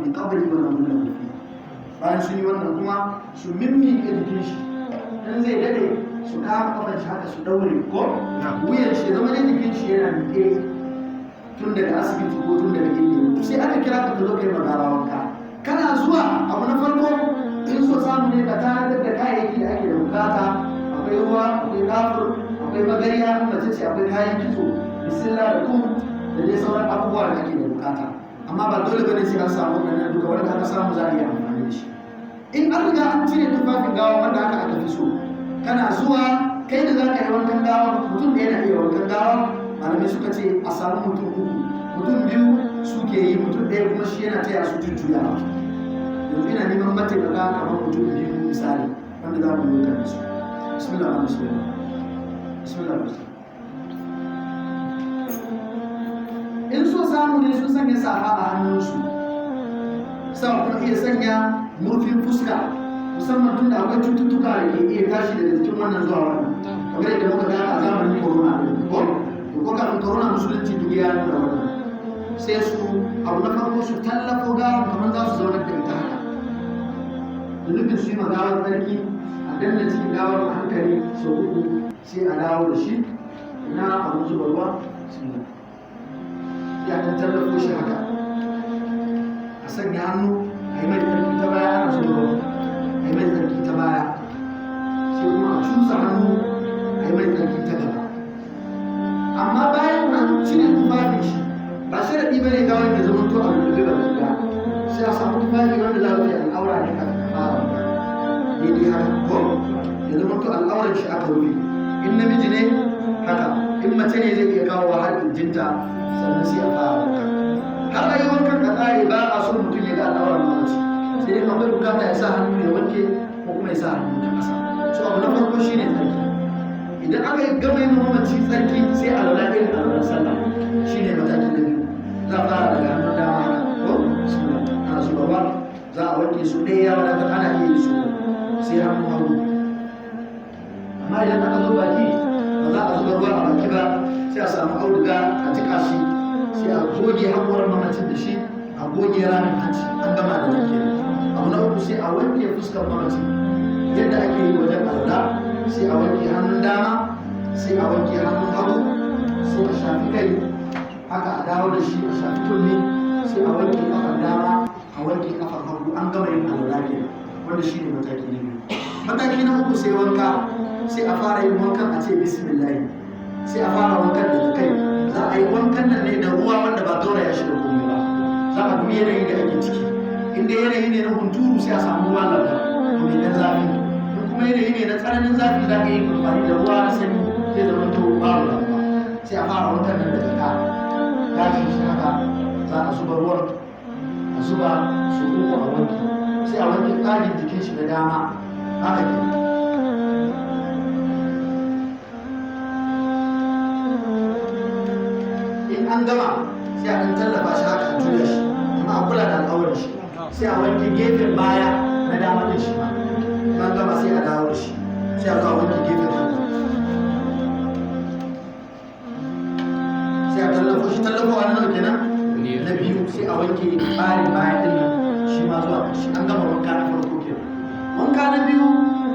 fi qabri wa nadunnahu fi. Bayan sun yi wannan kuma su mimmiƙe jikin shi, in zai dade su kama kafan shi haka su daure ko wuyan shi, zama ne jikin shi yana miƙe tun daga asibiti ko tun daga inda sai aka kira ka zo kai magara wanka. Kana zuwa, abu na farko in so samu ne ka tanadar da kayayyaki da ake da bukata. Akwai ruwa, akwai kafur, akwai magariya, mace ce akwai kayan kitso, bisilla da kum da dai sauran abubuwa da ake da bukata. Amma ba dole bane sai an samu wannan duka, wanda aka samu za a iya amfani da shi. In an riga an cire tufafin gawa wanda aka aka fi so, kana zuwa kai da za ka yi wankan gawa, mutum da yana iya wankan gawa, malamai suka ce a samu mutum uku, mutum biyu suke yi, mutum ɗaya kuma shi yana taya su jujjuyawa. Yanzu ina neman mataimaka kamar mutum biyu misali wanda za mu yi wankan da su. Bismillah, bismillah, bismillah, bismillah. In so samu ne sun sanya safa a hannunsu, sa kuma iya sanya murfin fuska, musamman tun da akwai cututtuka da ke iya tashi daga jikin wannan zuwa wannan, kamar yadda muka ga a zamanin corona ɗin ko to ko kafin corona musulunci duk ya nuna wannan. Sai su abu na farko su tallafo gawar kamar za su zaunar da ita haka, da nufin su yi ma gawar tsarki. A danna cikin gawar a hankali sau uku, sai a dawo da shi. Ina abin zuba ruwa? Bismillah. Ya ɗan tallafo shi haka, a sanya hannu a yi mai tsarki ta baya, ana zuba ruwa, a yi mai tsarki ta baya, sai kuma a cusa hannu a yi mai tsarki ta gaba. Amma bayan an cire tufafin shi, ba sharaɗi ba ne gawar ya zama to a lullube ba ɗaya, sai a samu tufafi wanda za a rufe al'aura ne kafin a fara wanka, daidai haka ko ya zama to al'auran shi aka rufe. In namiji ne haka, in mace ne zai iya kawo har injinta, sannan sai a fara wanka. Har a yi wankan a tsari, ba a son mutum ya ga al'auran mamaci, sai dai akwai bukata ya sa hannu ya wanke ko kuma ya sa hannu ta ƙasa. So abu na farko shine tsarki. Idan aka yi gama yin mamaci tsarki, sai alwala irin alwalar sallah, shine mataki na biyu. Za a fara daga hannun dama haka ko, bismillah, ana zuba ruwa, za a wanke su ɗaya ya wadatar, ana iya yi su, sai hannun hagu. Amma idan aka zo baki, ba za a zuba ruwa a baki ba, sai a samu auduga a jiƙa shi, sai a goge haƙoran mamacin da shi, a goge ramin hanci, an gama da nan kenan. Abu na uku, sai a wanke fuskar mamacin yadda ake yi wajen alwala. Sai a wanke hannun dama, sai a wanke hannun hagu, sai a shafi kai haka, a dawo da shi, a shafi kunne, sai a wanke kafar dama, a wanke kafar hagu, an gama yin alwala kenan, wanda shi ne mataki na biyu. Mataki na uku sai wanka. Sai a fara yin wankan, a ce bismillah, sai a fara wankan daga kai. Za a yi wankan nan ne da ruwa wanda ba gauraya shi da komai ba. Za a dubi yanayi da ake ciki. In dai yanayi ne na hunturu, sai a samu ruwa lalla mai dan zafi. In kuma yanayi ne na tsananin zafi, za ka yi amfani da ruwa na sanyi, zai zama to babu damuwa. Sai a fara wankan nan daga ka gashin shi haka, za a zuba ruwan, a zuba su uku, a wanke, sai a wanke ƙarin jikin shi na dama haka ke. In an gama, sai a ɗan tallafa shi haka, a juya shi, amma a kula da al'auran shi. Sai a wanke gefen baya na dama ɗin shi ma. In an gama, sai a dawo da shi, sai a zo a wanke gefen hagu, sai a tallafo shi. Tallafo a nawa kenan? Na biyu. Sai a wanke ɓarin baya ɗin nan shi ma zuwa ƙarshe. An gama wanka na farko kenan. Wanka na biyu,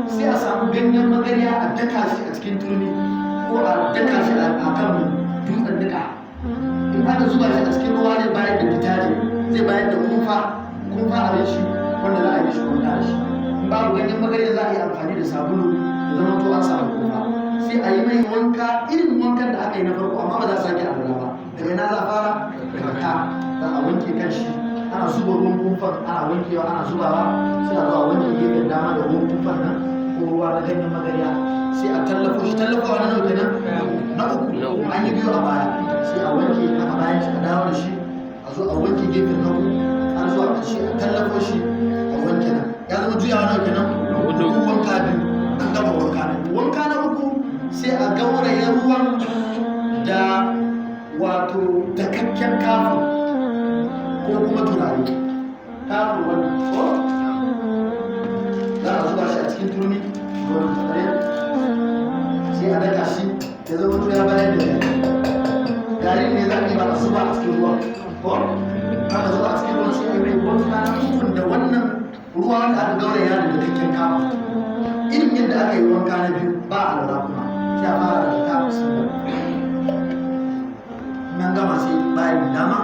sai a samu ganyen magarya a daka shi a cikin turmi ko a daka shi a kan dutsen nika. In aka zuba shi a cikin ruwa, zai bayar da detergent, zai bayar da kumfa, kumfa a shi wanda za a yi shi wanka da shi. In babu ganyen magarya, za a yi amfani da sabulu, da zama to an samu kumfa. Sai a yi mai wanka irin wankan da aka yi na farko, amma ba za a sake alwala ba. Daga ina za a fara? Daga ka. Za a wanke kan shi, ana zuba ruwan kumfan, ana wankewa, ana zubawa, sai a zo a wanke gefen dama da ruwan kumfan nan ko ruwa na ganyen magarya. Sai a tallafo shi. Tallafowa na nawa kenan? Na uku, an yi biyu a baya. Sai a wanke haka bayan shi, a dawo da shi, a zo a wanke gefen hagu har zuwa ƙarshe, a tallafo shi, a wanke nan. Ya zama juyawa nawa kenan? Hudu. Wanka biyu, an gama wanka na biyu. Wanka na uku, sai a gauraya ruwan da wato dakakken kafin ko kuma turare kafin wannan ko za a zuba shi a cikin turmi ruwan turare, sai a daka shi ya zama to ya bayar da gari. Garin ne za a yi ba a zuba a cikin ruwan ko aka zuba a cikin ruwan, sai a yi mai wanka. wanda aka gauraya da dakakken kama. Irin yadda aka yi wanka na biyu, ba alwala kuma, sai a fara da ta sun nan gama, sai bayan dama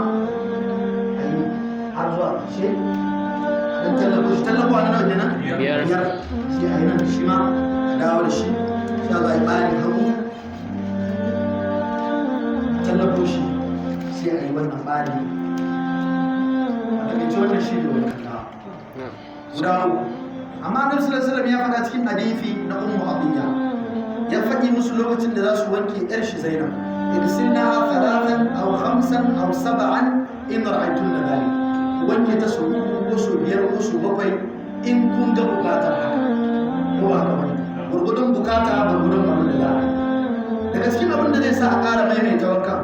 a yi har zuwa ƙarshe dan tallafo shi. Tallafo na nawa kenan? Biyar. Biyar. Sai a yi nan shi ma, a dawo da shi, sai a zo a yi bayan hagu, a tallafo shi, sai a yi wannan bari. A takaice wannan shi ne wannan gawa guda uku. Amma Annabi sallallahu alaihi wasallam ya faɗa cikin hadisi na Ummu Atiyya, ya faɗi musu lokacin da za su wanke yar shi Zainab: "Igsilnaha thalathan aw khamsan aw sab'an in ra'aytunna dhalik." Ku wanke ta sau uku ko sau biyar ko sau bakwai in kun ga bukatar haka. Ko ba haka bane? Gurgudun bukata, gurgudun abin da za a yi. Daga cikin abin da zai sa a ƙara maimaita wanka,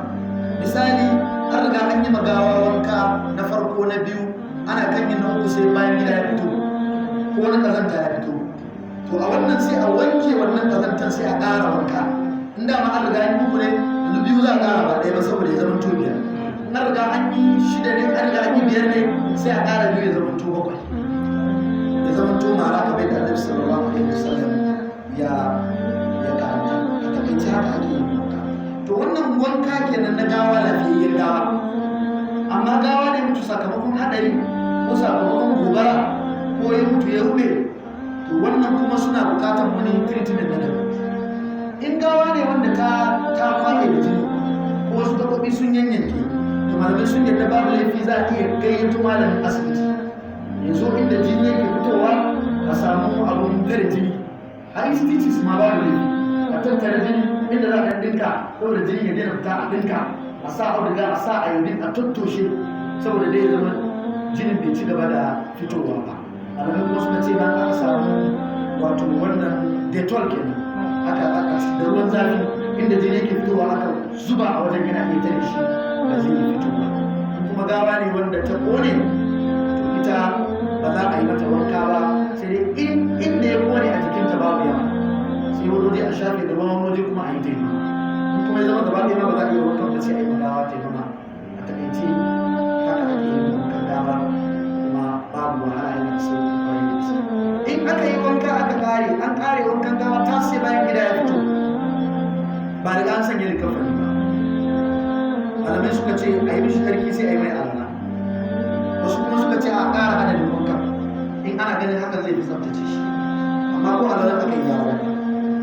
misali, an riga an yi magawa wanka na farko, na biyu, ana kan yin na uku, sai bayan gida ya fito ko wani ƙazanta ya fito. To a wannan sai a wanke wannan ƙazantar, sai a ƙara wanka. In dama an riga an yi uku ne, yanzu biyu za a ƙara, ba ɗaya ba, saboda ya zama to biyar. In an riga an yi shida ne, an riga an yi biyar ne, sai a ƙara biyu, ya zama to bakwai, ya zama to mara, kamar yadda Annabi sallallahu alaihi wasallam ya karanta. A takaice haka ake yin wanka. To wannan wanka kenan na gawa, lafiyayyen gawa. Amma gawa ne mutu sakamakon haɗari ko sakamakon gobara ko ya mutu ya rube, to wannan kuma suna bukatar wani treatment na daban. In gawa ne wanda ta kwaɓe da jini ko wasu gaɓoɓi sun yanyanke, to malamai sun yadda babu laifi, za a iya gayyato malamin asibiti ya zo inda jini yake fitowa, a samu abun tare jini, har stitches ma babu laifi, a tattara jini inda za a ɗinka saboda jini ya daina fita, a ɗinka, a sa auduga, a sa iodine, a tattoshe, saboda dai ya zama jinin bai ci gaba da fitowa ba. Malamai kuma suka ce bayan aka samu, wato wannan Dettol kenan, aka da ruwan zafi, inda jini yake fitowa aka zuba a wajen, yana iya tare shi, ba zai yi fito ba. In kuma gawa ne wanda ta kone, to ita ba za a yi mata wanka ba, sai dai in inda ya kone a jikinta babu yawa, sai wani waje a shafe da ruwan, waje kuma a yi taimama. In kuma ya zama gaba ɗaya ma ba za a iya wankan ba, sai a yi gawa taimama. A takaice haka ake yin wankan gawa, kuma babu wahala, yana da sauƙi kwarai da gaske. In aka yi wanka aka kare, an kare wankan gawa ta, sai bayan gida ya fito, ba riga an sanya likafani ba, malamai suka ce a yi mishi tsarki, sai a yi mai alwala. Wasu kuma suka ce a ƙara adadin wankan in ana ganin hakan zai fi tsaftace shi, amma ko alwala aka yi ya wadata.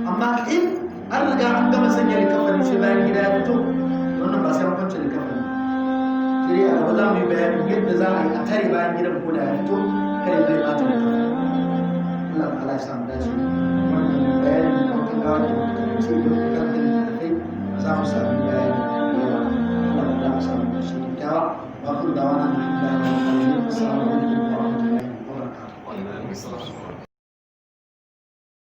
Amma in an riga an gama sanya likafani sai bayan gida ya fito, wannan ba sai an kwance likafani. Sai dai a gaba za mu yi bayanin yadda za a yi a tare bayan gidan ko da ya fito, kare zai bata likafani. Allah ta'ala ya samu dace. Wannan bayanin wankan gawa da muka ce da muka karanta littattafai, za mu sami bayani da yawa. Allah ta'ala ya samu dace kyakkyawa. Wa kullu da'wana alhamdulillah.